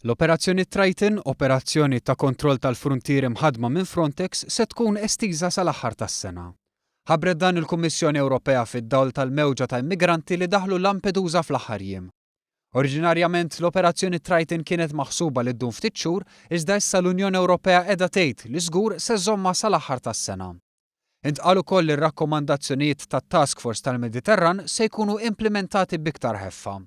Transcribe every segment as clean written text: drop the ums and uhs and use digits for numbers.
L-Operazzjoni Triton, operazzjoni ta' kontroll tal-fruntieri mħaddma minn Frontex, se tkun estiża sal-aħħar tas-sena. Ħabbret dan il-Kummissjoni Ewropea fid-dawl tal-mewġa ta' immigranti li daħlu Lampedusa fl-aħħar jiem. Oriġinarjament, l-Operazzjoni Triton kienet maħsuba li ddum ftit xhur, iżda issa l-Unjoni Ewropea qiegħda tgħid li żgur se żżommha sal-aħħar tas-sena. Intqal ukoll li r-rakkomandazzjonijiet tat-Task Force tal-Mediterran se jkunu implimentati b'iktar ħeffa.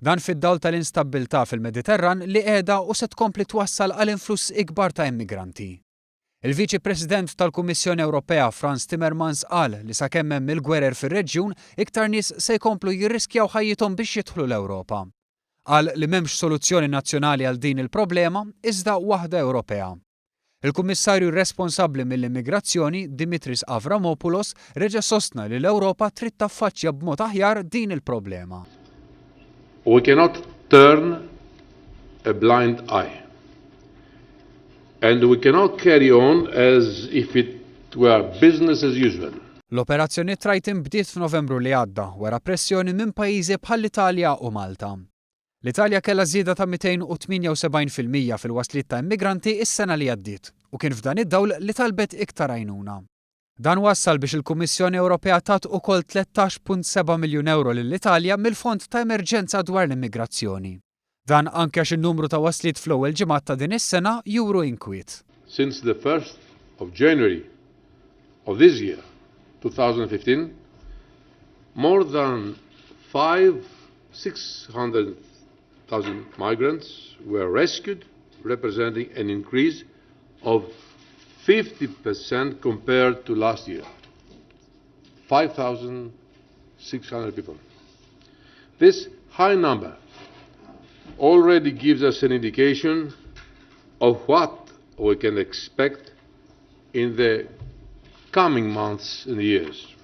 Dan fid-dawl tal-instabbiltà fil-Mediterran li qiegħda u se tkompli twassal għal influss ikbar ta' immigranti. Il-Viċi President tal-Kummissjoni Ewropea Frans Timmermans qal li sakemm hemm il-gwerer fir-reġjun, iktar nies se jkomplu jirriskjaw ħajjithom biex jidħlu l-Ewropa. Qal li m'hemmx soluzzjoni nazzjonali għal din il-problema, iżda waħda Ewropea. Il-Kummissarju responsabbli mill-Immigrazzjoni, Dimitris Avramopoulos, reġa' sostna li l-Ewropa trid taffaċċja b'mod aħjar din il-problema. We cannot turn a blind eye. And we cannot carry on as if it were business as usual. L-Operazzjoni Triton bdiet f'Novembru li għadda wara pressjoni minn pajjiżi bħall-Italja u Malta. L-Italja kellha żieda ta' 278% fil-wasliet ta' immigranti is-sena li għaddiet u kien f'dan id-dawl li talbet iktar għajnuna. Dan wassal biex il-Kummissjoni Ewropea tat ukoll 13.7 miljun euro lill-Italja mill-Fond ta' Emerġenza dwar l-Immigrazzjoni. Dan anke għax in-numru ta' wasliet fl-ewwel ġimgħat ta' din is-sena juru inkwiet. Since the 1st of January of this year, 2015, more than 5 600,000 migrants were rescued, representing an increase of 50% compared to last year. 5,600 people. This high number already gives us an indication of what we can expect in the coming months and years.